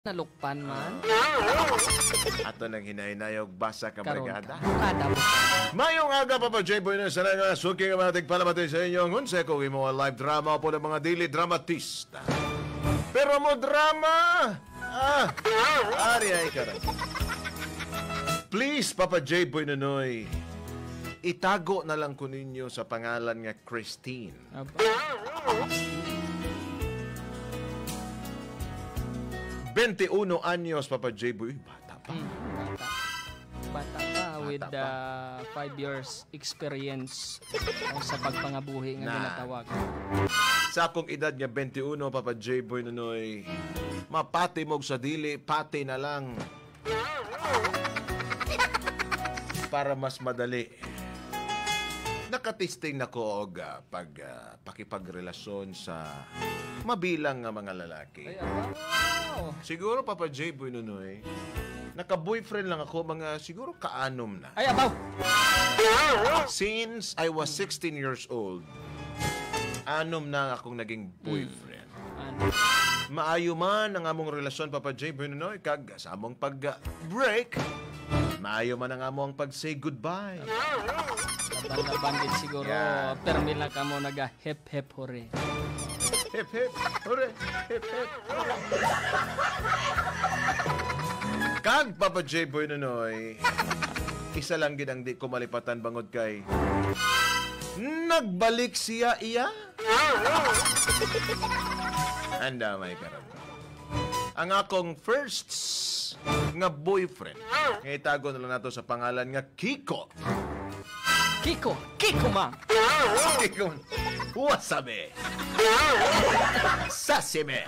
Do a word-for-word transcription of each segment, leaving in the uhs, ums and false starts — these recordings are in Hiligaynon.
Nalukpan man. Ato nang hinay-hinay og basa ka Karon brigada. Ka. Kada mo. Mayong aga, Papa J Boy, na sa nga suki nga mga tigpalamati sa inyo. Ang unsa ko imo live drama o po ng mga dili dramatista. Pero mo drama! Ah! Ari ay ka na. Please, Papa J Boy Nonoy, itago na lang ko ninyo sa pangalan nga Christine. Aba. Twenty-uno anyos, Papa J Boy. Uy, bata pa. Hmm, bata. Bata pa. Bata with, pa. Uh, five years experience o sa pagpangabuhi nga Na. Ginatawag. Sa akong edad nga twenty-uno, Papa J Boy Nonoy, mapati mo sa dili, pati na lang. Para mas madali. Nakatisting na ko og, ah, pag, ah, pakipagrelasyon sa mabilang nga mga lalaki. Ay, abaw. Siguro, Papa J Boy Nonoy, naka-boyfriend lang ako, mga siguro kaanom na. Ay, abaw. Since I was sixteen years old, anom na akong naging boyfriend. Ano? Maayo man ang among relasyon, Papa J Boy Nonoy, kag sa among pag-break, maayo man ang among pag-say goodbye. Laban-laban din siguro. Yeah. Permi lang kamo naga hep-hep hore. Hep, hep, hore, hep, hep, hore. Kag, Papa J Boy Nonoy, isa lang gid ang di ko malipatan bangod kay nagbalik siya iya. Anda may karon. Ang akong first nga boyfriend, nga itago na lang nato sa pangalan nga Kiko. Kiko, Kiko man. Kiko, wasabi. Sasimi.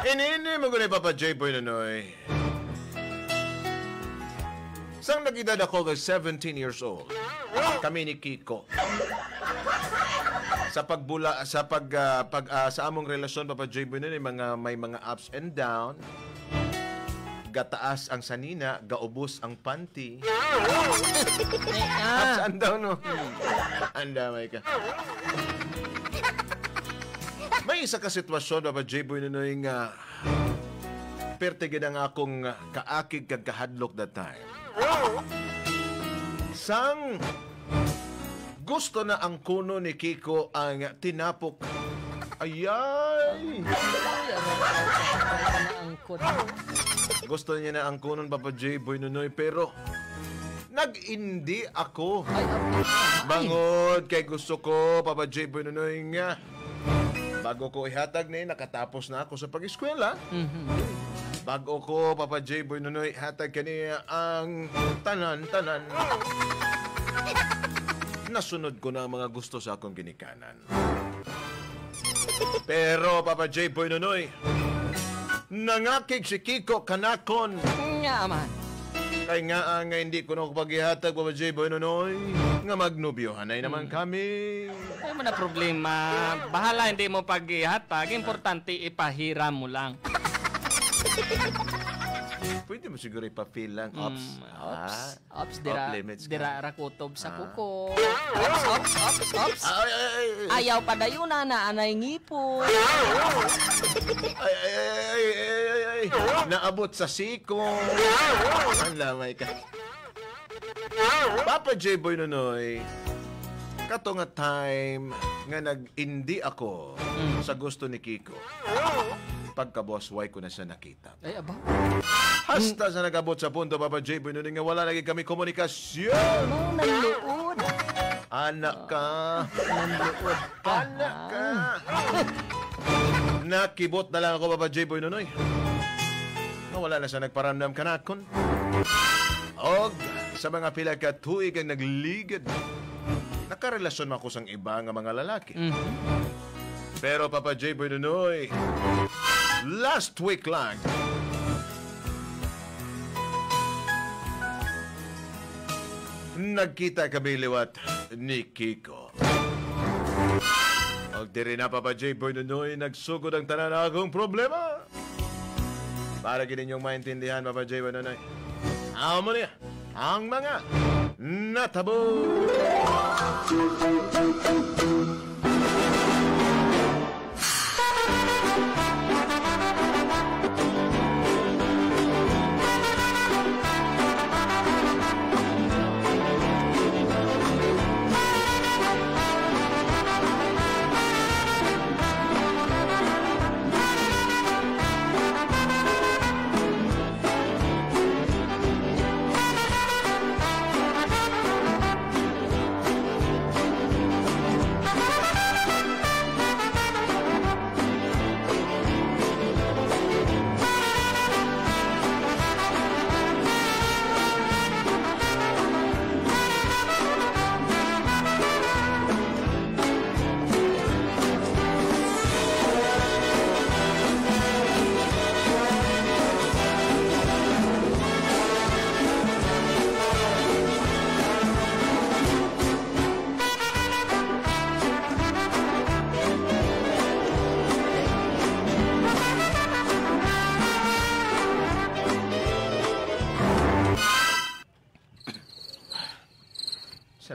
Ini-ini mo gani, Papa J Boy Nonoy. Sang nag-edad ako nga seventeen years old, kami ni Kiko. Sa pagbula, sa pag, ah, pag, ah, sa among relasyon, Papa J Boy, nun, may mga, may mga ups and down. Gataas ang sanina, gaubos ang panty. Ah. Ups and down, no? Anda, may ka. May isa ka sitwasyon, Papa J Boy, Nonoy, nga perte gid ang akong kaakig kag kahadlok that time. Sang gusto na angkunon ni Kiko ang tinapok. Ayay! Ay, ano ba ang angkon? Gusto niya na angkunon, Papa J Boy Nonoy, pero nag-indi ako. Ay, ay, ay. Bangod kay gusto ko, Papa J Boy Nonoy, nga bago ko ihatag ni, nakatapos na ako sa pag-eskwela. Mhm. Bago ko, Papa J Boy Nonoy, ihatag kaniya ang tanan-tanan. Nasunod ko na ang mga gusto sa akong ginikanan. Pero, Papa J Boy Nonoy, nangakig si Kiko kanakon. Nga man. Kay nga, ah, nga hindi ko na pagihatag, Papa J Boy Nonoy, nga magnobyohanay naman Hmm. kami. Ay, mo na problema. Bahala, hindi mo pag-ihatag. Importante, ipahiram mo lang. Pwede mo siguro ipa-feel lang. Mm, Ops. ops. Ah, Ops, dira, off limits ka. Dira ra kutob sa Ah. kuko. Ops, ops, ops, ops. Ah, ay, ay, ay, ay. Ayaw pa dayon na, na anay ngipon. Ay, ay, ay, ay, ay, ay, ay. Naabot sa siko. Ang lamay ka. Papa J Boy Nonoy, kato nga time nga nag-indi ako Mm. sa gusto ni Kiko, pagkabosway ko na siya nakita. Ay, aba. Hasta sa nag-abot sa punto, Papa J Boy Nonoy, nga wala lagi kami komunikasyon. Mao nang luod. Anak ka. Nang luod ka, Anak ha? ka. Nakibot na lang ako, Papa J Boy Nonoy. Nga wala na siya nagparamdam kanakon. Og sa mga pila ka tuig ang nagligid, nakarelasyon man ako sang iba nga mga lalaki. Mhm. Pero, Papa J Boy Nonoy, last week lang, nagkita kami liwat ni Kiko. Og diri na, Papa J Boy Nonoy, nagsugod ang tanan nga akong problema. Para gid ninyong maintindihan, Papa J Boy Nonoy. Amo niya ang mga natabo.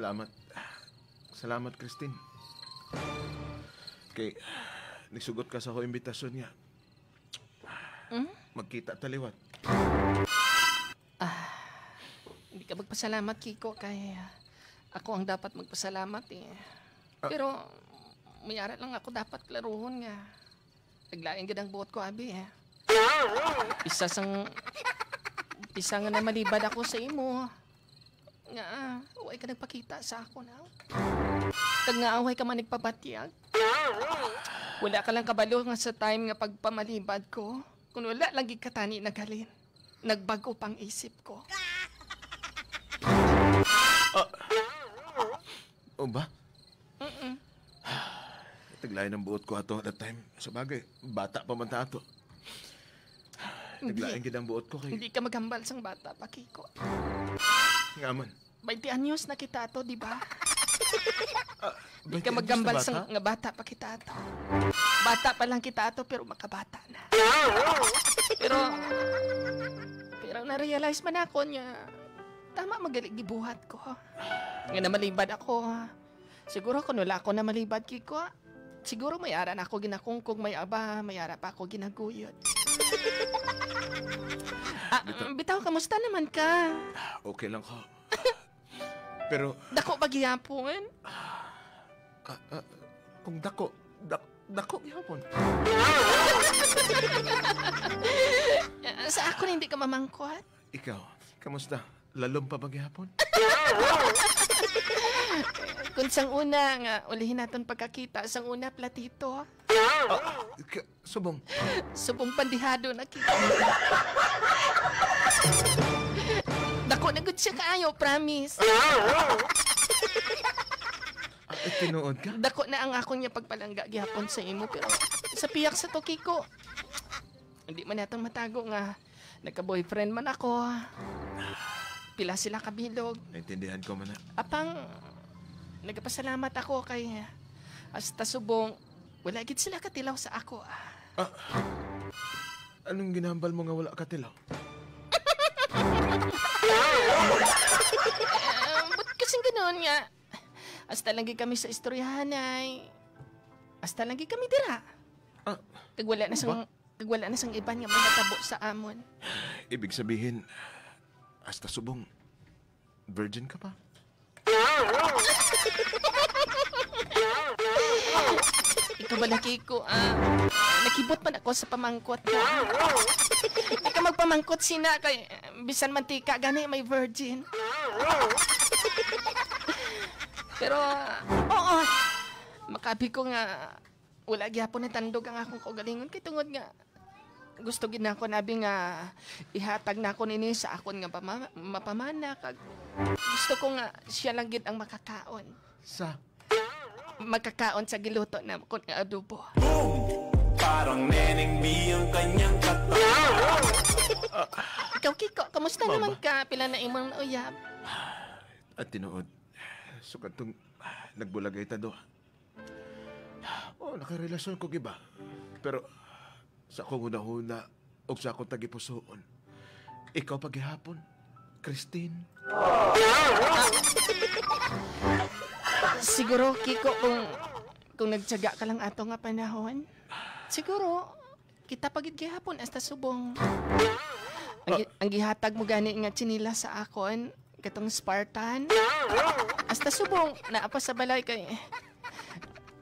Salamat. Salamat, Christine. Kay, nagsugot ka sa akong imbitasyon nga Hmm? Magkita ta liwat. Ah, hindi ka magpasalamat, Kiko, kay, ah, ako ang dapat magpasalamat, eh. Ah. Pero, may ara lang ako dapat klaruhon nga naglain gid ang buot ko, abi, eh. Isa sang, isa nga namalibad ako sa imo. Nga, ah, way ka nagpakita sa ako na. Kag nga, way ka man nagpabatyag. Wala ka lang kabalo nga sa time nga pagpamalibad ko, kung wala lagi ka tani naghalin, nagbag-o pang isip ko. Ah. O ba? Mm-mm. Taglain ang buot ko ato that time. Sa bagay, bata pa man ta ato. Hindi. Naglain gid ang buot ko kay Hindi ka maghambal sang bata pa, Kiko. Nga man. Baynte anyos na kita ato, di ba? Ah, Di ka baynte anyos na maghambal bata? sang nga bata pa kita ato. Bata pa lang kita ato, pero makabata na. Pero, pero na-realize man ako nga tama man gali gibuhat ko. Nga namalibad ako. Siguro kung wala ako namalibad, Kiko, siguro may ara na ako ginakungkog, may aba, may ara pa ako ginaguyod. Ah, Bitaw. bitaw, kamusta naman ka? Okay lang ko. Pero Dako ba gihapon? Ah, ah, kung dako, dak-, dako gihapon. Sa ako hindi ka mamangkot. Ikaw, kamusta? Lalom pa ba gihapon? Kung sang una nga, ulihin naton pagkakita, sang una, platito. Ah, ka-, subong. Subong pandihado na kita. Dako na gud siya kaayo, promise. Ah, eh, tinuod ka? Dako na ang akon nga pagpalangga gihapon sa imo, pero sa piyak sa to, Kiko, hindi man naton matago nga nagka-boyfriend man ako. Pila sila kabilog. Naintindihan ko man na. Apang, nagapasalamat ako kay hasta subong, wala gid sila katilaw sa ako. Ah, anong ginahambal mo nga wala katilaw? Ah, ba't kasing ganoon nga? Hasta lang gid kami sa istoryahanay. Hasta lang gid kami dira. Ah, Kag wala na sang, ba? kag wala na sang iban nga manatabo sa amon. Ibig sabihin, hasta subong, virgin ka pa? Ikaw ba, Kiko, ah, nakibot man ako sa pamangkot mo. Di ka magpamangkot sina kay, eh, bisan mantika gani may virgin. Pero, ah, oo, makabi ko nga wala gyapon natandog ang akong kaugalingon kay tungod nga gusto gid nako, abi, nga ihatag nako nini sa akon nga pama-, mapamana, kag gusto ko nga siya lang gid ang makakaon. Sa? Makakaon sa giluto namon nga adobo. Boom! Parang Neneng B ang kanyang katawan. Ikaw, Kiko, kamusta Mama. naman ka? Pila na imong nauyab? At tinuod, sukad tong nagbulagay ta duha. Oh, nakarelasyon ko giba. Pero sa akong hunahuna ug sa akong tagipusoon, ikaw pa gihapon, Christine. Siguro, Kiko, kung, kung nagtiyaga ka lang ato nga panahon, siguro, kita pa gid gihapon hasta subong. Ang gi-, ang gihatag mo gani nga tsinelas sa akon, katong Spartan, hasta subong, naa pa sa balay kay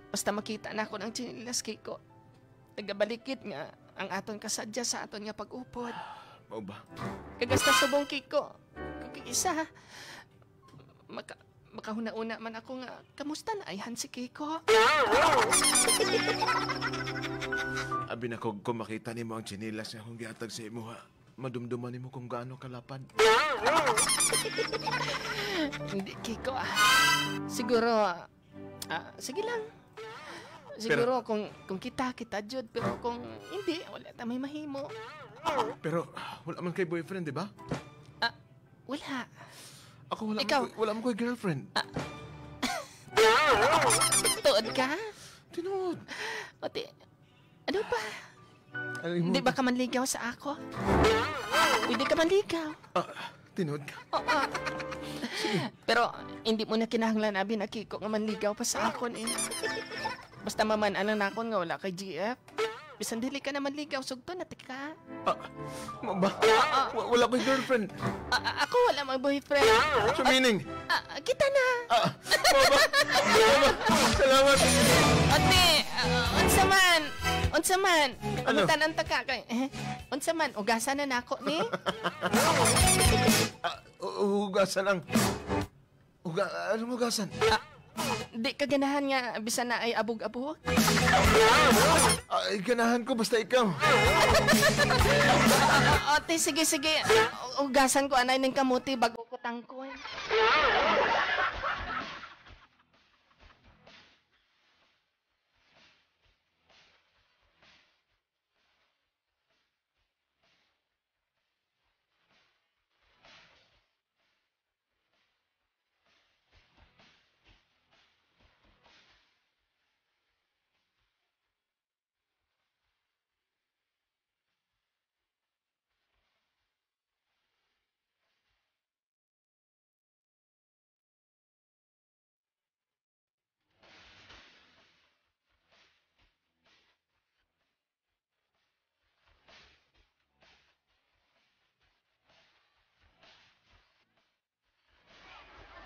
basta makita na ako ng tsinelas, Kiko. Nagabalikit nga ang aton kasadya sa aton nga pag-upod. Mao ba? Kag hasta subong, Kiko. Kag isa, maka-, makahuna-una man ako nga, kamusta na ayhan si Kiko? Abi na kog kung makita nimo ang tsinelas nga akong gihatag sa imo, ha? Madumduman nimo kung gaano kalapad. Hindi, Kiko, ah. Siguro, ah, sige lang. Siguro Pero kung, kung kita, kita jud. Pero kung hindi, wala ta may mahimo. Pero wala man kay boyfriend, di ba? Ah, wala. Ako wala Ikaw? man ko, wala man ko'y girlfriend. Ah. Tuod ka? Tinuod. Pati, ano pa? Ano yung Di ba ka manligaw sa ako? Pwede ka manligaw. Ah, Tinuod ka? Oo. Pero hindi mo na kinahanglan, abi, na Kiko, nga manligaw pa sa akon, eh. Basta maman-an lang nakon nga wala kay G F. Bisan dili ka na manligaw, sugto na tika. Ah, ma-, ba? Ah, ah. Wa-, wala ko'y girlfriend. Ah, ah, ako wala may boyfriend. So, meaning? Ah, ah, kita na. Ah, ma-, ba? Ma-, ba? Salamat. Ate, ah, unsa man? Unsa man? Ano? Pangutan-an ta ka kay, eh, unsa man? Ugasan na nako ni? Ah, u-, ugasan ang Uga-, anong hugasan? Ah, di ka ganahan nga bisan na ay abog-abog? Ay, ganahan ko basta ikaw. O, ti, sige, sige. Hugasan ko anay ning kamote bago ko tangkon.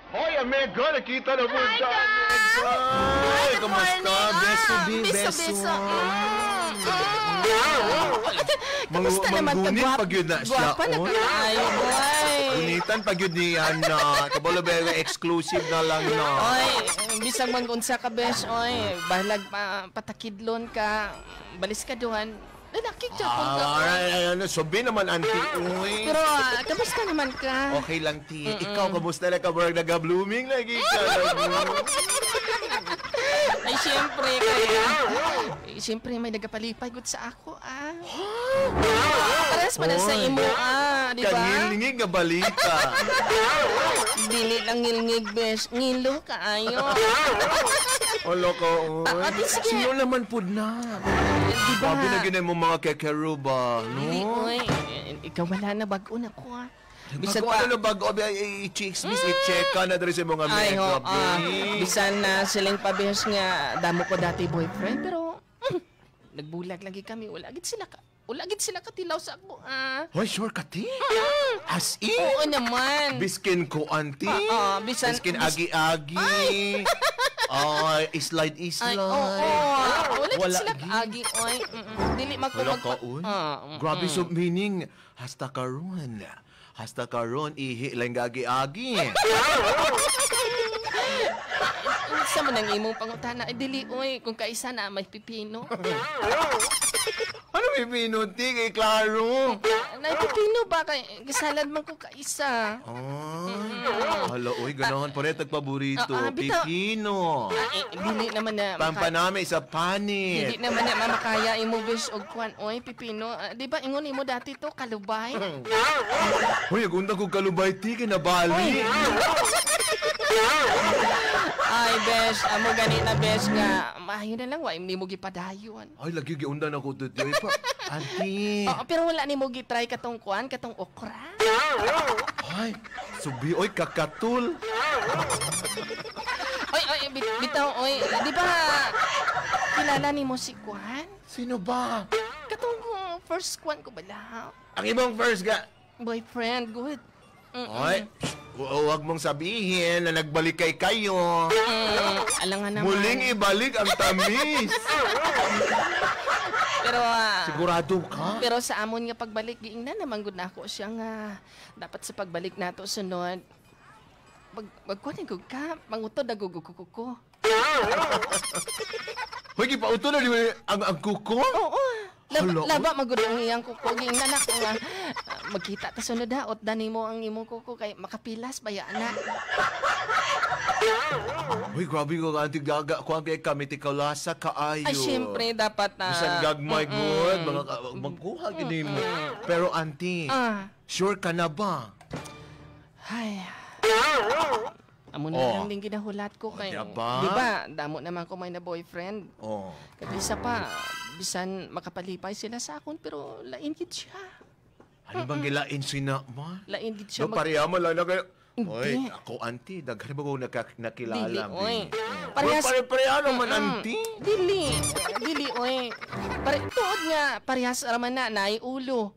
Hoy, amigo, nakita na mo. Hi, guys! Hi, kamusta? Beso, bi, beso. Beso, beso. Mm, mm. Kamusta naman ka? Manggunit pa gyud na siya, guwapa na ka kaayo, boy. Gunitan pa gyud ni, ano, kabalo ba, exclusive na lang, no? Oy, bisag mag-unsa ka, besh, oy, balag pa, patakidlon ka, balis ka duhan. Lalaki ka, ah, ay, ano, subi naman, auntie, uy. Pero, ah, kamusta naman ka? Okay lang, ti. Mm-mm. Ikaw, kamusta na ka? Murag naga-blooming lagi ka. Ay, siyempre, kaya, eh, siyempre, may nagapalipay gud sa ako, ah. Pares man na sa imo, ah, di ba? Kangilngig nga balita. Dili lang ngilngig, besh. Ngilo kaayo. Olo ko, uy. Ah, ah, di, sige. Sino naman pud na? Di ba? Grabe na gina mo mga kekeruba, no? Dili, uy. Ikaw wala na, bag-o na ko, ah. Bisan pa, ano, bag-o, ay, ay, i-chicks, miss, i-check ka na diri sa mga ay, ho, ah, bisan na siling pa, besh, nga damo ko dati boyfriend, pero, mm, nagbulag lagi kami. Wala gid sila ka, wala gid sila katilaw sa ako, ah. Hoy, sure ka, ti? Mm. As in? Oo naman. Biskin ko, auntie. Oo, bisan, biskin bis-, agi-agi. Ay! Ay, slide-slide. Ay, oo. Wala gid sila agi, oy. Mm-mm. Dili magkumag-, wala ka, uy. Ah, mm-mm. Grabe, so meaning, hasta karon. Hasta karon, ihi lang gagi-agi. Unsa man ang imong pangutana? Ay, dili, oy. Kung kaisa na, may pipino. Ano pipino, ti? Kay klaro. Nay pipino ba? Kay gisalad man ko kaisa. Ah. Mm. Hala, oy, ganahan pa rin tagpaborito. Ah, ah, bitaw. Pipino. Ah, eh, dili naman na maka-, pampanami sa panit. Dili naman na mamakaya imo, besh, og kwan, oy, pipino. Ah, di ba, ingon nimo dati to, kalubay? Hoy, nag-undang kog kalubay, ti, kinabali. Oy. Ay, besh, amo gani na, besh, nga, maayo na lang, wa nimo gipadayon. Ay, lagi giundan ako, Tutoy, pa. Auntie. Oo, pero wala nimo gitry katong kuan, katong okra? Ay, subi, oy, kakatul. Oy, oy, bit-, bitaw, oy, di ba kilala nimo si kuan? Sino ba? Katong, uh, first kuan ko bala. Ang imong first ga- Boyfriend, good. Mm-mm. Oy, hu-, huwag mong sabihin na nagbalik kay kayo. Mm, alangan naman. Muling ibalik ang tamis. Pero, ah, sigurado ka? Pero sa amon nga pagbalik, giingnan naman gud nako siya nga dapat sa pagbalik nato sunod, mag-, magkuha ni gud ka, mangutod na gud ko, ko, ko. Hoy, gipauto na di ba ang, ang kuko? Oo. Lab-, hala, laba oy. Magud ang iyang kuko. Giingnan ako nga, ah, magkita ta sunod ha. Utdan nimo ang imong kuko kay makapilas baya na. Hoy, grabe ko, Auntie Gaga. Kuwan kay kami, ti kalasa kaayo. Ay, siyempre, dapat, ah, bisan gagmay, mm-mm, good, mga ka-, magkuha gid nimo. Mm-mm. Pero, Auntie, ah, sure ka na ba? Ay. Amo na lang ding ginahulat ko kay, di ba, damo naman ko may na boyfriend. Oh. Kag isa pa, bisan makapalipay sila sa akon, pero lain gid siya. Ano bang Mm-mm. gilain sina, ma? Lain gid siya No, mag- pareha man lang na kayo. Hindi. Oy, ako, auntie, daghan ba ko naka-, nakilala, Dili, bi? oy. Mm. Parehas- Pare-pareha naman, Mm-mm. auntie. Dili. Dili, oy. Pare-, tuod nga, parehas ra man na, naay ulo.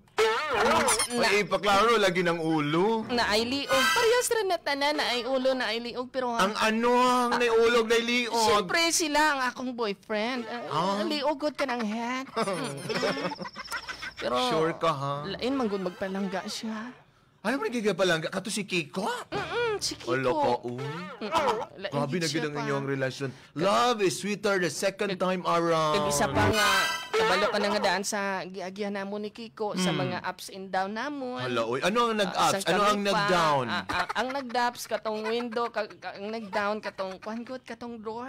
Na- Ay, ipaklaro lagi ng ulo. Naay liog. Parehas ra na tanan, naay ulo, naay liog, pero ha- Ang ano ang Ah, naay ulo, naay liog? Siyempre, sila ang akong boyfriend. Ah, Ah. liog gud ka ng head. Mm-mm. Pero, Sure ka, ha? lain man gud magpalangga siya. Ano man nagigapalangga? Kato si Kiko? Mm-mm, si Kiko. Ala ka, uy. Mm-mm. Lain Grabe gid na siya gid ang pa. inyong relasyon. Love is sweeter the second Nag-, time around. nag-isa pa nga, kabalo ka na nga daan sa giagihan namon ni Kiko, sa Mm. mga ups and down namon. Hala, uy. Ano ang Ah, nag-ups? sa Ano ang kami pa, nag-down? ah, ah, ang nag-ups, katong window, ka-, ka-, ang nag-down, katong, kuwan gud, katong door.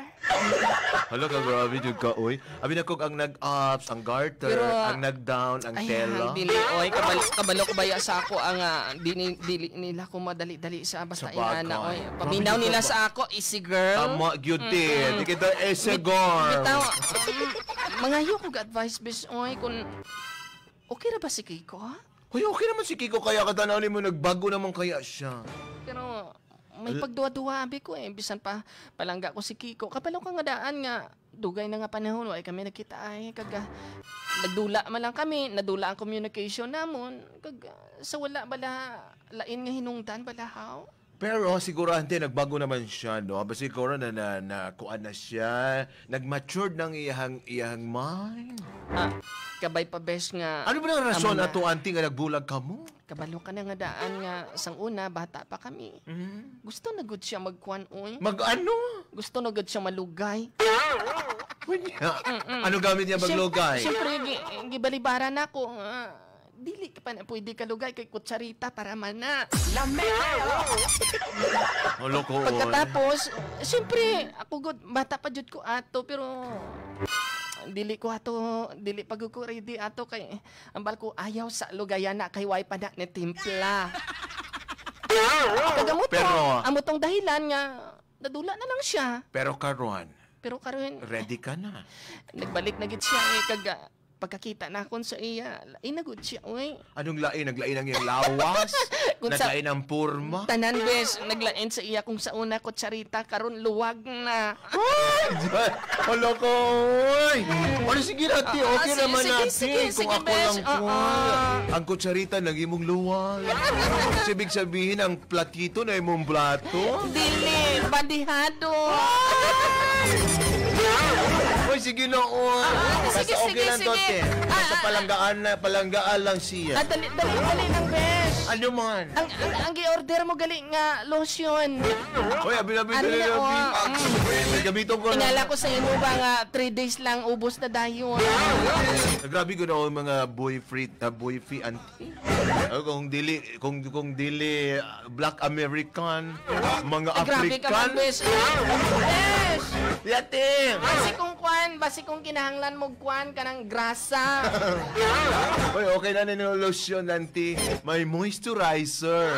Hala ka, grabe jud ka, uy. Abi na kog ang nag-ups, ang garter, Pero, ang nag-down, ang ay, tela. ang dili, oy, kabal-, kabalok baya sa ako ang, ah, dini-, dili nila ko madali-dali sa basta Sa bagay. inana, oy. Grabe Paminaw ka nila ba? sa ako, easy girl. Tama, gyud, te. Mm-mm. Di kita easy Bit-, girl. bitaw, mm, mangayo ko advice, bis, oy, kung okay ra ba si Kiko, ha? Hoy, okay naman si Kiko, kaya katanaw nimo nagbago naman kaya siya. Pero may Al- pagduwa-duwa, abi ko, eh. Bisan pa, palangga ko si Kiko. Kabalo ka nga daan nga, dugay na nga panahon, wala kami nakita, ay. Kag, ah, nagdula man lang kami, nadula ang communication namon. Kag, ah, sa wala bala, lain nga hinungdan bala, haw? Pero siguro, ante, nagbago naman siya, no? Basi siguro na, na, na kuan na siya, nag-matured ng iyahang, iyahang mind. Ah, kabay pa, besh, nga Ano ba ang rason amo na. ato, ante, nga nagbulag ka mo? Kabalo ka na nga daan nga sang una, bata pa kami. Mhm. Gusto na gud siya magkuan, oy. Mag-ano? Gusto na gud siya malugay. Unya, Mm-mm. ano gamit niya Siyem-, maglugay? siyempre, gi-, gibalibara na ko nga, dili ka pa na pwede kalugay kay kutsarita para mana. Lami kayo! Hala ko, oy. Pagkatapos, siyempre, ako gud, bata pa jud ko ato, pero dili ko ato, dili pa gud ko ready ato kay Ambal ko, ayaw sa lugayan na kay way pa na ni timpla. Kagamuto, Pero amo tong dahilan nga nadula na lang siya. Pero karon, Pero karon, ready ka na. nagbalik na gid siya, eh, kag, ah, pagkakita na akon sa iya, lain na gud siya, oy. Anong lain? Naglain ang iyang lawas? Kung sa Naglain ang porma? Tanan, bes, naglain sa iya kung sa una kutsarita, karon luwag na. Ay, Diyos! Hala ka, oy! Ano, sige na, ti. Ah, Okay sige, naman sige, na, ti. sige, Kung sige, ako besh. lang, Oo. kuya. Ang kutsarita, nag-imong luwag. Ibig sabihin, ang platito na imong plato? Dili, bandihado. Oy, sige na, oy. Ah, sige, Basta okay sige, lang to, sige. te. Basta Ah, ah, palanggaan na, palanggaan lang siya. Ah, dali, dali, dali lang, besh. Ano man? Ang, ang, ang gi-order mo gali nga lotion. Oy, abi, abi, Ano dali na, lang, oh, abi. mm. Gamiton ko lang. Inala ko sa imo ba nga three days lang, ubos na dayon. Grabe ko na ang mga boy free, ah, boy free auntie. Oh, kung dili, kung, kung dili, ah, Black American, mga Grabe ka African. man, besh. Besh! Yati! Basi kung kwan, basi kung kinahanglan mo kwan ka ng grasa. Uy, okay na ni lotion, auntie. May moisturizer.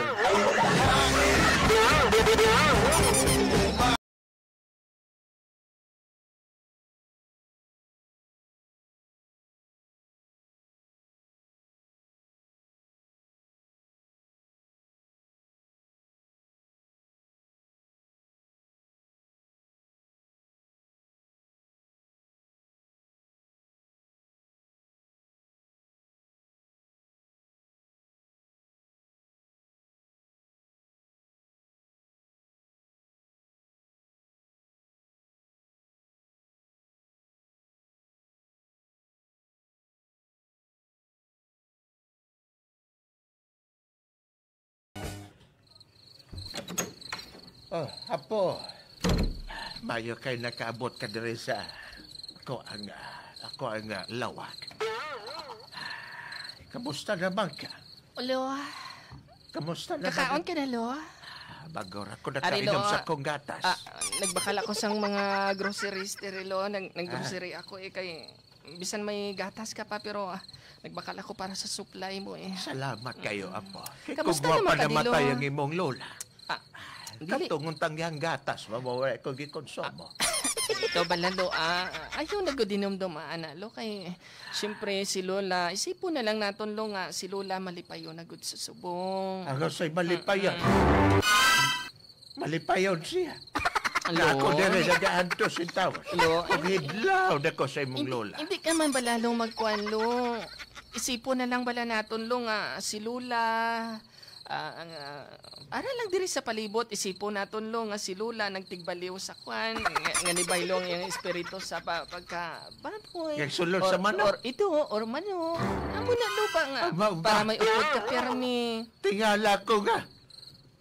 Oh, apo. Mayo kay nakaabot ka diri sa ako ang, ah, ako ang, ah, lawak. Kamusta naman ka? Ulo. Kamusta naman? Kakaon ka na, lo? Ah, bago ra ko Ari, lo, nakainom sa ah, kong gatas. Ah, nagbakal ako sang mga groceries diri, lo. Nag-, nag-grocery Ah. ako, eh, kay bisan may gatas ka pa, pero, ah, nagbakal ako para sa supply mo, eh. Salamat kayo, Mm. apo. Kay Kamusta kung wa naman pa ka, namatay Dilo? ang imong lola, Ah, dili. Katong untang yang gatas, mawawala ko gikonsumo. Ah, Ikaw bala, Lo, ah, ayaw na gud hinumdom, ah, ana, Lo, kay siyempre si Lola, isipon na lang naton, Lo, nga si Lola malipayon na gud sa subong. Ako sa'y malipayon. Mm-mm. Malipayon siya. Lo? Nga ako diri nagaantos sa tawo. Lo, Kung hindi, hidlaw na ko sa imong hindi, Lola. hindi ka man bala, Lo, magkuan, Lo. Isipon na lang bala naton, Lo, nga si Lola, ah, ang, ah, ara lang diri sa palibot, isipon naton, Lo, nga si Lola nagtigbaliw sa kwan, nga, nga nibaylo ang iyang espiritu sa pa-, pagka baboy. Nagsulod Or, sa manok. or ito, or manok. Amo na, Lo, ba nga? Amo ba? Para may upod ka, pirmi. Tingala ko nga.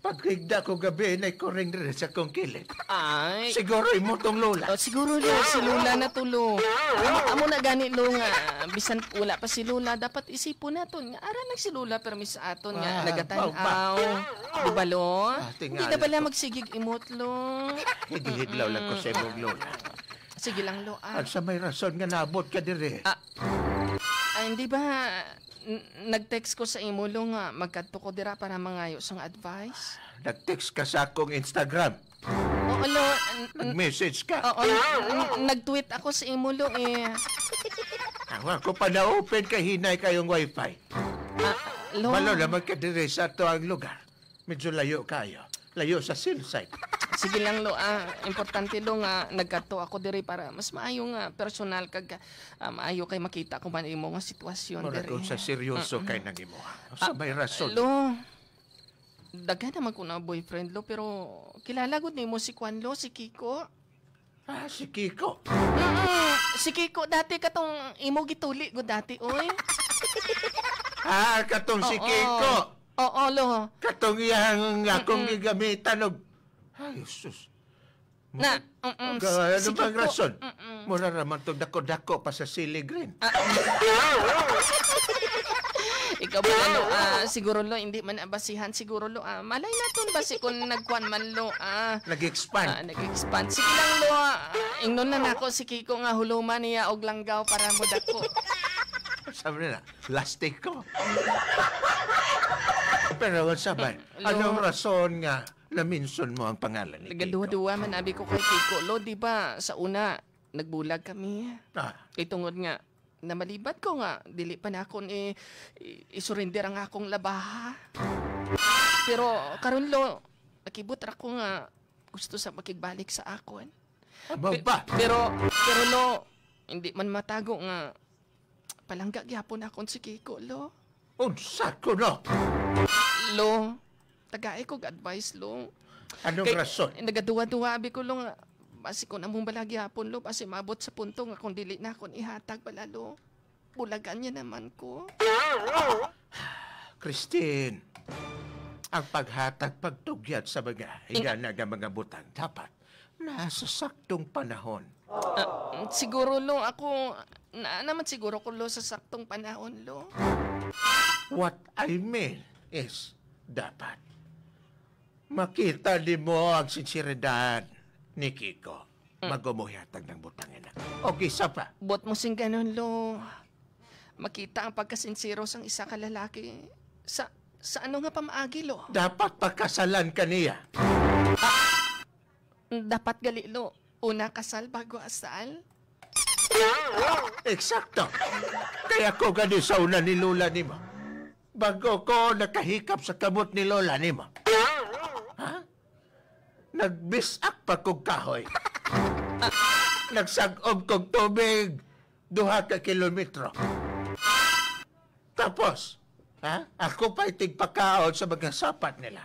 Paghigda ko gabi, nay kuring diri sa kong kilid. Ay. Siguro imo tong Lola. Oh, siguro, Lo, si Lola na to, Lo. Amo, amo na gani, Lo, nga bisan wala pa si Lola, dapat isipon naton nga ara lang si Lola permi sa aton nga Ah, nagatan-aw. Di ba, Lo? Ah, Hindi na tingali bala ko. magsigig imot, Lo. Hidihidlaw lang ko sa imong Lola. Sige lang, Lo, ah. At sa may rason nga nabot ka dire. Ah, ah, hindi ba, n-, nag-text ko sa imo, Lo, nga magkadto ko dira para mangayo sang advice? Nag-text ka sa akong Instagram. Oo, Lo, n-, n-, Nag-message ka. Oo, n-, n-, nag-tweet ako sa imo, Lo, eh. Ako, ako pa na-open kay hinay kayong wifi. Ah, Lo. Malo naman ka dire sa ato ang lugar. Medyo layo kayo. Layo sa cell site. Sige lang, Lo, ah. Importante, Lo, nga nagkadto ako diri para mas maayo nga personal kag, ah, maayo kay makita ko man imo nga sitwasyon Mura diri. kung sa seryoso Mm-mm. kay nang imo. Sa Ah, may rason. Lo, daghan naman ko na boyfriend, Lo, pero kilala gud nimo si Kwan, Lo, si Kiko. Ah, si Kiko. Mm-mm. Si Kiko dati katong imo gituli gud dati, oy. Ah, katong si Oo. Kiko. Oo, Lo. Katong iyang akong Mm-mm. gigamitan og, ay, sus. Na, Mura, mm-mm. Ga-, ano Sige bang po. rason? Mm-mm. Mura raman to dako-dako pa sa silig rin. Ah. Ikaw ba, Lo, ah, siguro, Lo, hindi man abasihan, siguro, Lo, ah, malay naton ba si kun nagkuan man, Lo, ah, Nag-expand. ah, nag-expand. Sige lang, Lo, ah, ingnon na nako si Kiko nga huluman niya og langgaw para mo dako. Sabi na, plastic ko. Pero sabay, Lo. anong rason nga na-mention mo ang pangalan ni Kiko? Nagaduwa-duwa man abi ko kay Kiko, Lo, di ba? Sa una, nagbulag kami. Ah. Kay tungod nga, namalibad ko nga, dili pa nakon i-, i-, i-surrender ang akong labaha. Pero karon, Lo, nakibot ra ko nga gusto sa makigbalik sa akon. Aba Pe-, ba? pero, pero, Lo, hindi man matago nga palangga gyapon akon si Kiko, Lo. Unsa ko, no? Lo, tagai kog advice, Lo. Anong Kay, rason? nagaduwa-duwa abi ko, Lo, nga basi kung among bala gyapon, Lo, basi maabot sa punto nga kung dili na akon ihatag bala, Lo, bulagan niya naman ko. Christine, ang paghatag pagtugyat sa mga higana nga mga butang dapat nasa saktong panahon. Ah, siguro, Lo, ako, na naman siguro ko, Lo, sa saktong panahon, Lo. What I mean is, dapat makita nimo ang sinseridad ni Kiko Mm. bago mo hihatag ng butang ina. O isa pa. Buot mo sing ganun, Lo. Makita ang pagkasinsero sang isa ka lalaki sa, sa ano nga pamaagi, Lo? Dapat pakasalan ka niya. Dapat gali, Lo. Una kasal bago asal? Eksakto. Kaya ko gani sa una ni Lola nimo. Bago ko nakahikap sa kamot ni Lola nimo. Ha? Nagbisak pa kog kahoy. Nagsag-ob kog tubig duha ka kilometro. Tapos, ha? Ako pa'y tigpakaon sa mga sapat nila.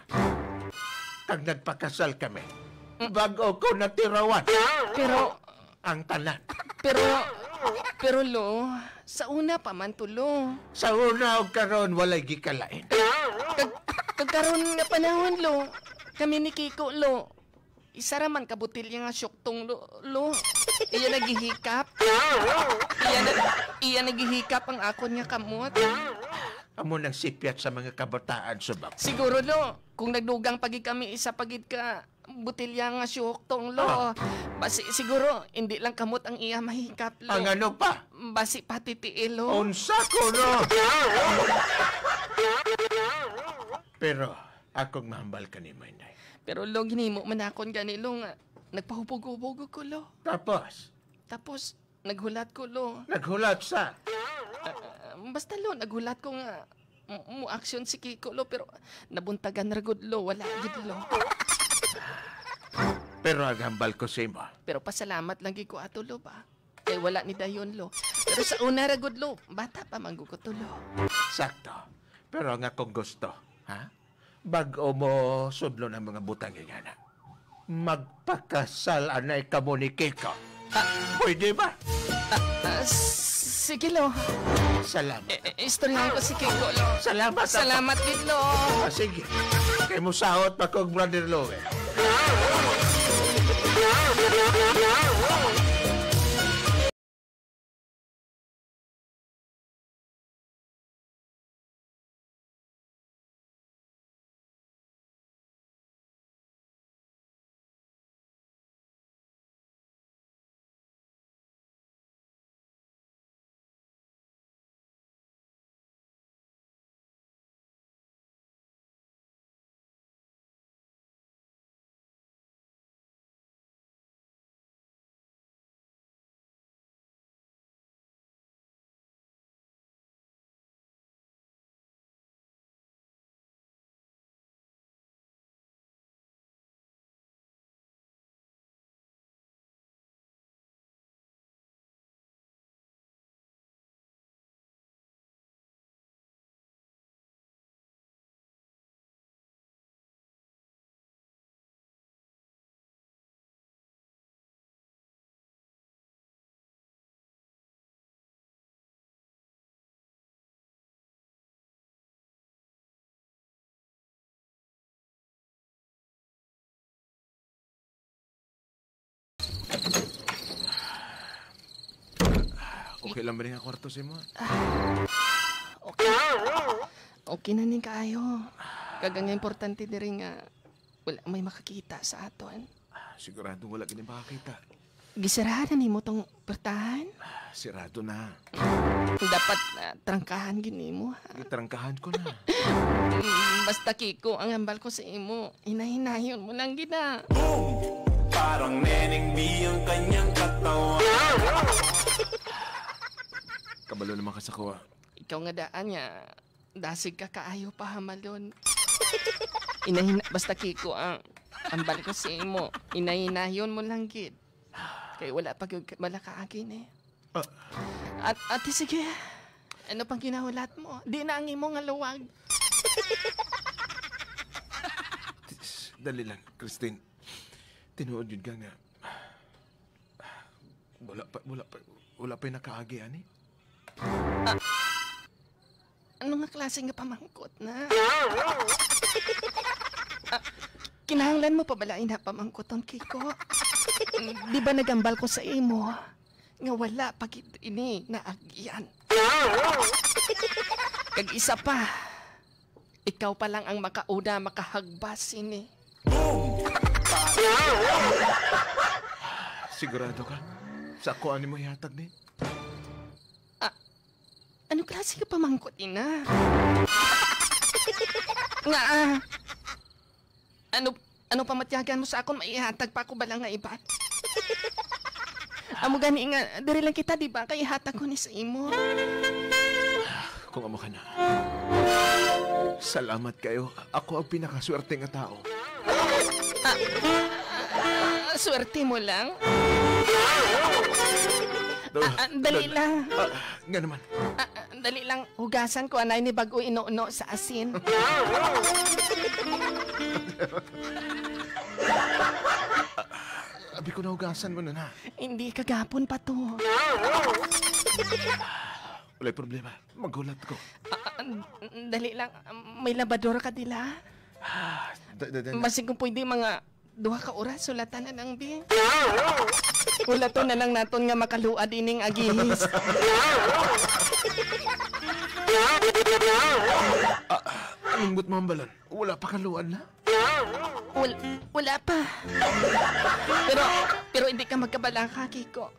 Kag nagpakasal kami. Bago ko natirawan. Pero, Ang tanan. pero, pero, Lo, sa una pa man to, Lo. Sa una o karon, walay gikalain. Kag, kag karon nga panahon, Lo, kami ni Kiko, Lo, isa ra man ka botelya nga syuktong, Lo, Lo. Iya nagihikap. Iya na, iya nagihikap ang akon nga kamot. Amo nang sipyat sa mga kabataan subak. Siguro, Lo, kung nagdugang pa gid kami, isa pa gid ka botelya nga syuktong, Lo. Ah. Basi, siguro, hindi lang kamot ang iya mahikap, Lo. Ang ano pa? Basi pati tiil, Lo. Unsa ko, no? Pero, akong mahambal ka ni Maynay. Pero, Lo, ginhimo man akon gani, Lo, nga Nagpahubog-hubog ko, lo. Tapos? Tapos, naghulat ko, lo. Naghulat sa? Ah, basta, lo, naghulat ko nga m-, mo-aksyon si Kiko, lo, pero nabuntagan ra gud, lo, wala gid, lo. Pero ang hambal ko sa imo. Pero pasalamat lang gid ko ato, lo, ba? Kay wala ni dayon, lo. Pero sa una ra gud, lo, bata pa man gud ko to, lo. Sakto. Pero ang akong gusto, ha? Bag-o mo sudlon ang mga butang nga ina, magpakasal anay kamo ni Kiko. Ah. Pwede ba? Ah, ah, sige, lo. Salamat. Eh, eh, istoryahan ko si Kiko, lo. Salamat, Apo. Salamat gid, lo. Ah, sige. Kay mo sahot pa kog brother, lo, eh. Okay lang ba ning kwarto sa imo? Okay. Okay na ning kaayo. Kag ang importante diri nga wala may makakita sa aton. Ah, sigurado wala gid makakita. Gisarahan na nimo tong portahan? Ah, sirado na. Dapat, ah, trangkahan gid nimo, ha? Gitrangkahan ko na. Mm, basta, Kiko, ang hambal ko sa imo, hinay-hinayon mo lang gid, ha? Boom! Parang Neneng B ang kanyang katawan. Kabalo naman ka sa kuha. Ikaw nga daan nga, dasig ka kaayo pahamalon. Inahin-, basta, Kiko, ang, ang hambal ko sa imo, inahinahon mo lang gid. Kay wala pa gyud ka-, wala ka agi ni. Ah. At, ate, sige. Ano pang ginahulat mo? Di na ang imo nga luwag. Dali lang, Christine. Tinuod gyud ka nga. Wala pa, wala pa, wala pa'y nakaagi, ani? Ah, ano nga klase nga pamangkot na? Ah, kinahanglan mo pa bala ina pamangkuton, Kiko? Di ba nagambal ko sa imo nga wala pa gid ini naagian? Kag isa pa, ikaw pa lang ang makauna makahagbas sini. Boom! Sigurado ka? Sa ako ani mo ihatag ni? Ah, ano klase ka pamangkot, ina? Nga, ah, ano, ano pamatyagan mo sa akon, maihatag pa ako bala nga iba? Amo gani nga, diri lang kita, di ba? Kay ihatag ko ni sa imo. Kung amo ka na. Salamat kayo. Ako ang pinakaswerte nga tao. Ah, ah, swerte mo lang? Do-, Ah, ah, dali do-, lang. Ah, nga naman. Ah, ah, dali lang. Hugasan ko anay ni bag-o inuno sa asin. Abi ko nahugasan mo na na. Hindi, kagapon pa to. Walay problema. Maghulat ko. Ah, ah, dali lang. May labador ka dila? Ah, da-, da-, da-, Basig kung pwede, mga duha ka oras, sulatan na lang, bi. Hulaton na lang naton nga makaluad ining agihis. Ah, anong buot mo, hambalan? Wala pa kaluad na? Wal-, wala pa. Pero, pero hindi ka magkabalaka, Kiko.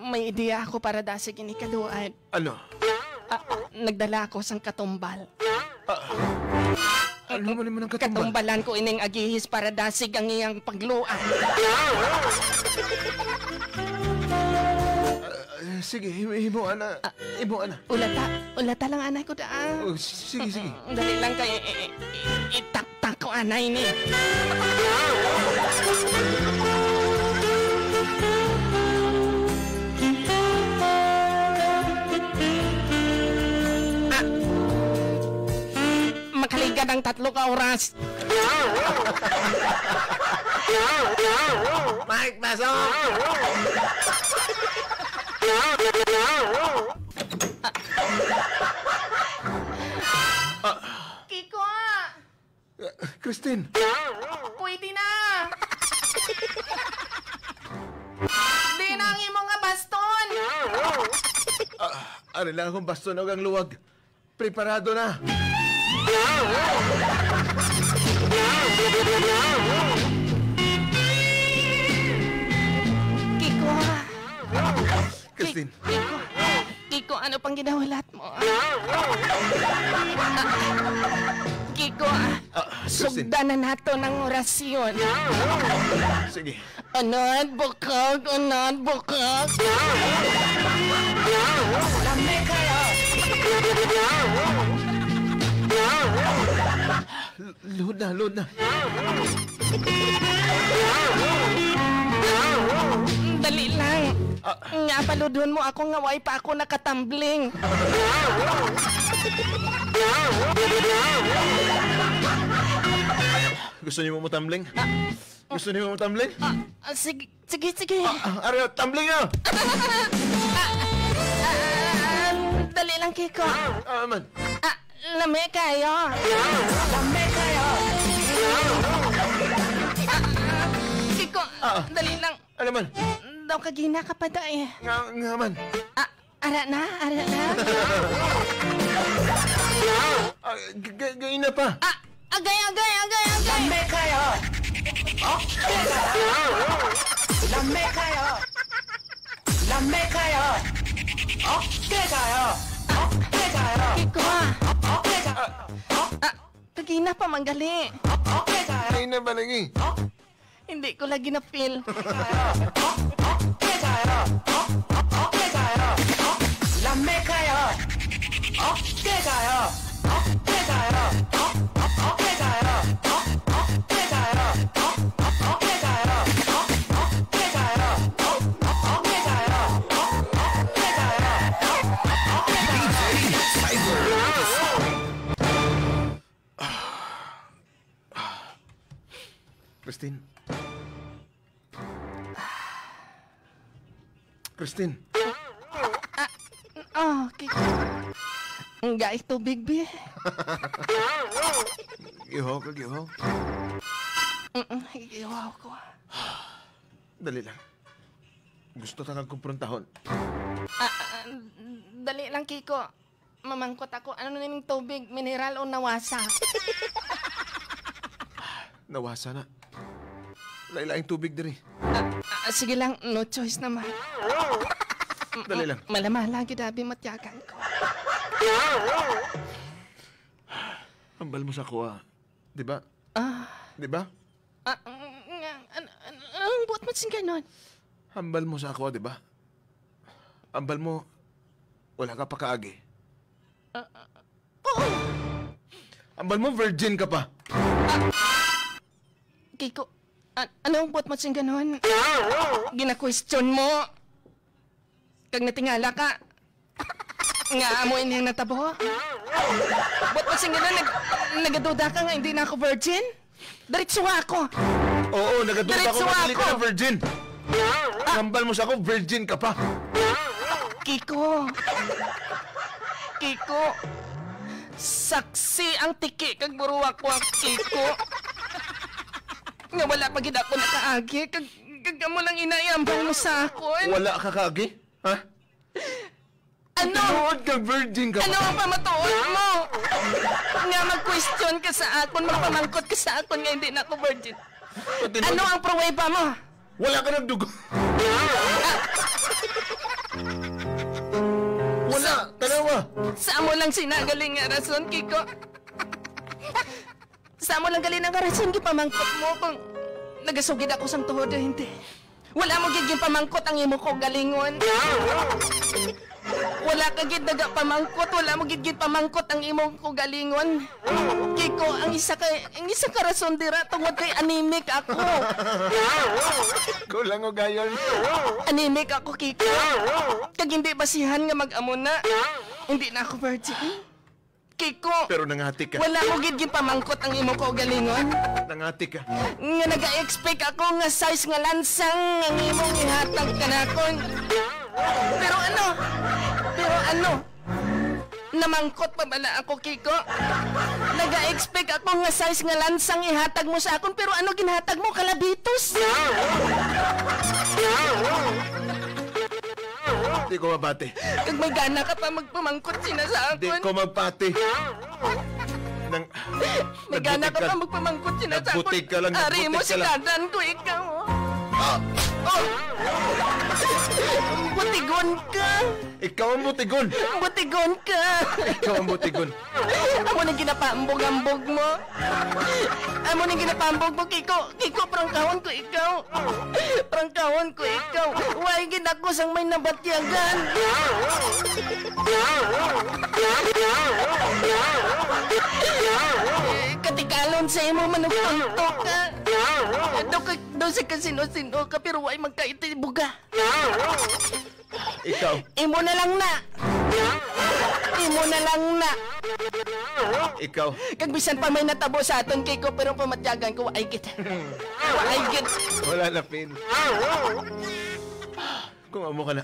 May ideya ako para dasig ini kaluad. Ano? Ah, nagdala ako sang katumbal. Ah. Ano man man ang katumbal? Katumbalan ko ining agihis para dasig ang iyang pagluag. Ah, ah, sige, him-, himo ana. Ah. Himo ana. Ulata, ulata lang anay ko da. Oh, s-, sige, sige. Mm, dali lang kay i-, i-, i-, itaktak ko anay ni. Ah. Makaligad ang tatlo ka oras. Mike, pasok! Kiko! Christine! Pwede na! Di na ang imo nga baston! Ah, ari lang akong baston ug ang luwag. Preparado na. Kiko. Christine. Ki-, Kiko. Kiko, ano pang ginahulat mo? Kiko, ah, Christine. Sugdan na nato ng orasyon. Sige. Unod, bukog, unod, bukog. Lami kayo. L-, load na, load na. Dali lang. Ah. Nga, paludhon mo ako nga way pa ako nakatambling. Gusto niyo mo tumbling? Ah. Gusto niyo mo tumbling? Ah, ah, sige, sige, sige. Ah, ah, ari, tumbling na! Ah, ah, ah, dali lang, Kiko. Ah, man. Ah, lami kayo. Lami kayo. Ah, ah, Kiko, ah, dali lang. Ano man? Daw kagina ka pa da eh. Nga, nga man. Ah, Ara na, ara na. Ah, g-, g-, gay na pa. Ah, agay, agay, agay, agay. Lami kayo. Okay kayo. Lami kayo. Lami kayo. Okay kayo. Okay kayo. Kiko. Okay kayo. Ah, kagina pa man gali. Okay kayo. Gay na ba lagi? Hindi ko lagi na-feel. Lami kayo. Okay kayo. Okay kayo. Okay kayo. Okay kayo. Christine. Christine. Ah, ah, ki-, ang gai tubig, bi. Gihaw ka, gihaw? Mm-mm, gihaw ko. Dali lang. Gusto ta kang kumprontahon. Ah, ah, dali lang, Kiko. Mamangkot ako, ano na ning tubig, mineral o nawasa? Nawasa na. Lain-laing tubig diri. Ah, ah, sige lang, no choice naman. Dali lang. Malamala, gidabi matyagan ko. Hambal mo sa ako, ah. Di ba? Ah. Di ba? Ah, nga, an-, an-, anong buot mo sing ganon? Hambal mo sa ako, di ba? Hambal mo, wala ka pa kaagi. Ah, ah, oh! Hambal mo, virgin ka pa. Ah, Kiko, an-, anong buot mo sing ganon? Gina-question mo. Kag natingala ka. Nga amo ini ang natabo? Ba't pa sing ganun? Nag-, nagaduda ka nga hindi na ako virgin? Diretso nga ako. Oo, nagaduda ko Diretso nga hindi ka ako. na virgin. Ah. Hambal mo sa ako, virgin ka pa. Kiko. Kiko. Saksi ang tiki kag buruwak ko, Kiko. Nga wala pa gid ako nakaagi kag, kag amo lang ina ihambal mo sa akon. Wala ka kaagi? Ha? Ano? Tinuod kag virgin ka Ano pa? ang pamatuod mo? Nga mag-question ka sa akon, magpamangkot ka sa akon nga hindi na ako virgin. Tinuod Ano ang pruweba mo? Wala ka nagdugo. Wala, Sa- tanawa. Sa amo lang sinagaling nga rason, Kiko. Sa amo lang gali nga rason gipamangkot mo kung nagasugid ako sang tuhod o hindi. Wala mo gid ginpamangkot ang imo kaugalingon. Wala ka gid nagapamangkot, wala mo gid ginpamangkot ang imong kaugalingon. Kiko, ang isa ka, ang isa ka rason dira tungod kay anemic ako. Kulang ugayon. Anemic ako, Kiko. Kag hindi basihan nga mag-amo na. Hindi na ako virgin. Kiko, Pero nangati ka. Wala mo gid gipamangkot ang imo kaugalingon. Nangati ka. Nga naga-expect ako nga size nga lansang ang imong ihatag kanakon. Pero ano? Pero ano? Namangkot pa bala ako, Kiko? Naga-expect ako nga size nga lansang ihatag mo sa akon, pero ano ginhatag mo, kalabitos? Di ko mabati. Kag may gana ka pa magpamangkot sina sa akon. Di ko magpati. Nang, May gana ka pa magpamangkot sina sa akon. Nagbutig ka lang, Ari mo, nagbutig ka lang. Sikadan ko ikaw. Oh. Oh. Butigon ka. Ikaw ang butigon. Butigon ka. Ikaw ang butigon. Amo nang ginapambog-ambog mo. Amo nang ginapambog mo, Kiko. Kiko, prangkahon ko ikaw. Prangkahon ko ikaw. Way gid ako sang may nabatyagan. Eh, katikalon sa imo, manugtunto ka. Do ka, do sa kasino-sino ka, pero way magkaitibuga. Ikaw. Imo na lang na. Imo na lang na. Ikaw. Kag bisan pa may natabo sa aton, Kiko, pero pamatyagan ko, ay gid. Ay gid. Wala na, Pin. Kung amo ka na,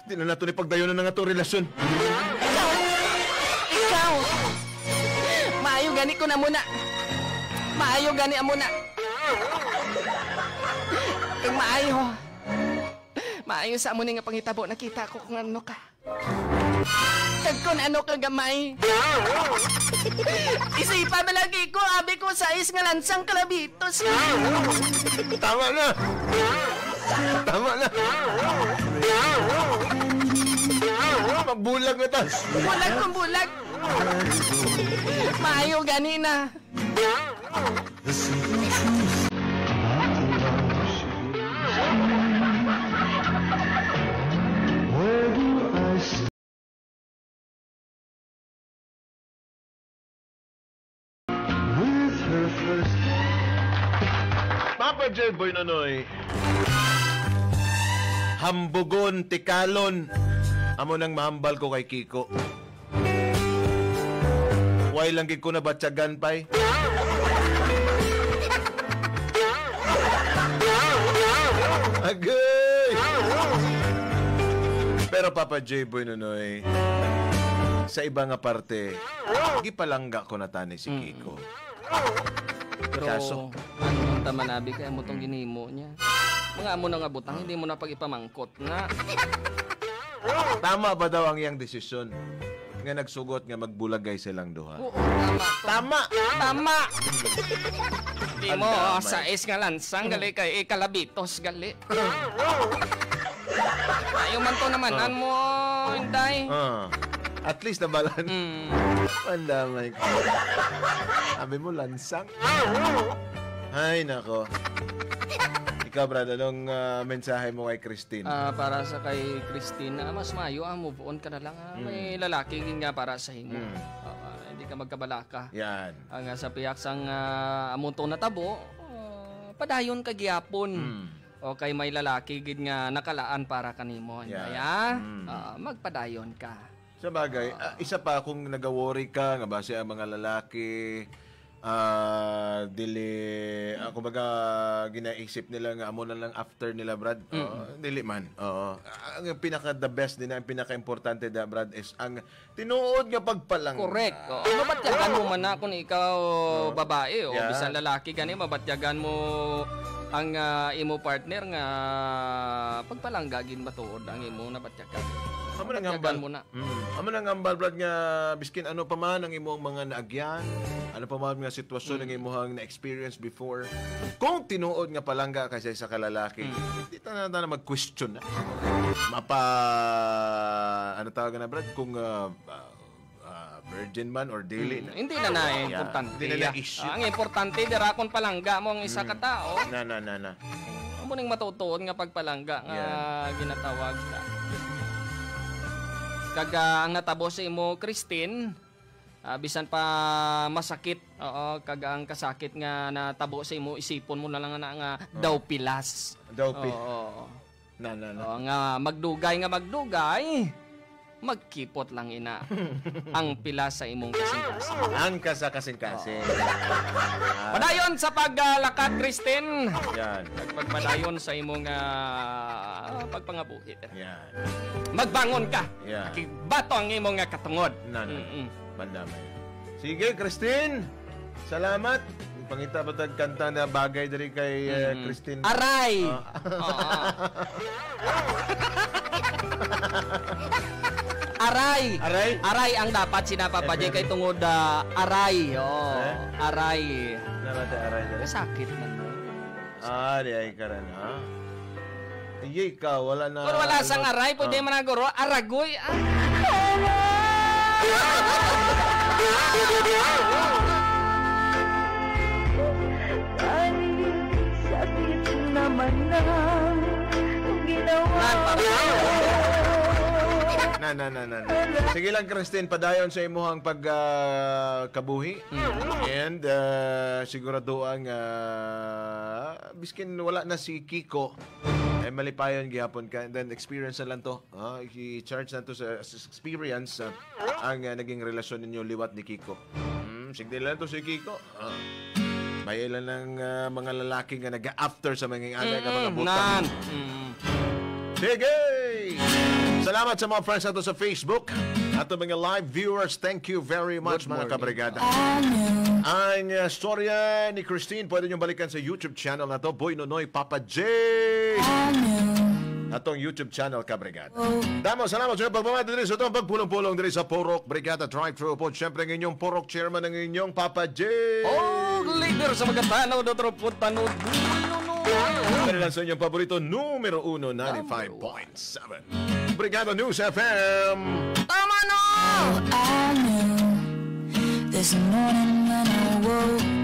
di na nato ni pagdayonan ang atong relasyon. Ikaw. Maayo gani ko na muna. Maayo gani amo na. Kag maayo. Maayo sa amo ni nga panghitabo, nakita ko kung ano ka. Kag kung ano ka gamay. Isipa ba lagi ko, abi ko, sais nga lansang kalabitos. Tama na! Tama na! Magbulag na ta! Bulag kung bulag. Maayo gani na. The simple truth about love. Where do I start? With her first Papa J. Boy Nonoy. Hambugon, tikalon. Amo nang mahambal ko kay Kiko. Way lang gid ko nabatyagan, pay. Agay! Pero Papa J. Boy Nonoy, sa iba nga parte, gipalangga ko na tani si Kiko. Pero Kaso? Ano man ta manabi kay amo tong ginhimo niya. Mga amo na nga butang, hindi mo na pag-ipamangkot na. Tama ba daw ang iyang desisyon nga nagsugot nga magbulagay silang duha? Oo, tama. Tama! Tama! Di mo, Ang damay. Sa is nga lansang, gali kay ikalabitos, gali. Ayaw man to naman, Oh. An mo, Inday. Ah, at least nabalan. Mm. Pandamay ko. Sabi mo, lansang. Ay, nako. Ikaw, Brad, anong ah, mensahe mo kay Christine? Ah, para sa kay Christine, ah, mas maayo, ah, move on ka na lang, ah. May Mm. lalaki gid nga para sa imo. Mm. Ah, hindi ka magkabalaka. Yan. Ang, ah, sa piyak sang, ah, amo to natabo, ah, padayon ka gihapon. Mm. O kay may lalaki gid nga nakalaan para kanimo, Yan. Inday, ah? Mm. Ah, magpadayon ka. Sa bagay, ah, isa pa kung nagaworry ka nga basi ang mga lalaki, ah, dili, ah, kumbaga, ginaisip nila nga amo na lang after nila, Brad. Oo, Mm. dili man. Oo. Ang pinaka the best din, ang pinaka-importante da, Brad, is ang tinuod nga pagpalangga. Correct. Oo. Mabatyagan mo man na kung ikaw Oo. babae o Yeah. bisan lalaki gani, mabatyagan mo ang, ah, imo partner nga pagpalangga gid matuod ang imo nabatyagan. Amo nang Mabatyagan hambal. mo na. Mm. Amo nang hambal, Brad, nga biskin ano pa man ang imong mga naagyan, ano pa man nga sitwasyon ang Mm. imuhang na-experience before, kung tinuod nga palangga ka sa isa ka lalaki, Mm. di ta na, ta na mag-question na. Mapa, ano tawag na, Brad? Kung, ah, ah, ah, virgin man or dili. Hmm, na. Hindi na na importante. Hindi na na issue. Ang importante, dira kung palangga mo ang isa ka tao. Na, na, na, na. Amo ning matutuon nga pagpalangga nga ginatawag. Kag, ah, ang natabo sa imo, Christine, ah, bisan pa masakit, oo, kag ang kasakit nga natabo sa imo, isipon mo na lang na nga daw pilas. Daw pi- Oo. Na, na, na. Oo, nga magdugay, nga magdugay, magkipot lang ina ang pilas sa imong kasing-kasing. Ang kasa kasing-kasing. Ah. Padayon sa paglakat, Christine. Yan. Pagpadayon sa imong, ah, pagpangabuhi. Yan. Magbangon ka. Yan. Kibato ang imong nga katungod. Na, na. Mm-mm. Mandamay. Sige, Christine. Salamat. Pangita ba tag kanta na bagay diri kay, eh, Mm. Christine? Aray! Ah. Oo. Aray! Aray? Aray ang dapat sinapa pa F M. Kay tungod, ah, aray. Oo. Eh? Aray. Dapat aray diri? Sakit man mo. Ah, di ay ka rin, ha? Iya, ikaw, wala na. Kung wala sang aray, pwede man na, guro, aragoy. Ah. Ay, sakit naman na ginawa. Na, na, na, na, na. Sige lang, Christine, padayon sa imuhang pag, ah, kabuhi. Mm. And, ah, siguraduhan nga, biskin wala na si Kiko, ay malipayon gihapon ka. And then, experience na lang to. Ah, i-charge na to sa, sa experience, ah, ang, ah, naging relasyon ninyo liwat ni Kiko. Hmm, sige lang to si Kiko. Ah. May ilan ng, ah, mga lalaki nga nag-after sa mga ingana nga mga Mm, butang. Nan. Mm. Sige! Salamat sa mga friends nato sa Facebook. Ato mga live viewers, thank you very much, Good mga morning. Kabrigada. Ang, uh, storya ni Christine, pwede niyong balikan sa YouTube channel na to, Boy Nonoy Papa J. Atong YouTube channel, Kabrigada. Damo, salamat sa inyong pagpamati diri sa atong pagpulong-pulong diri sa Purok Brigada Drive-Thru Pod. Siyempre, ang inyong Purok Chairman, ang inyong Papa J. Oh, leader sa mga tanaw, Dr. Pod Tanod. Dali lang sa inyong paborito, numero uno, ninety-five point seven. Brigada News F M. Tama na! Oh, I knew this morning when I woke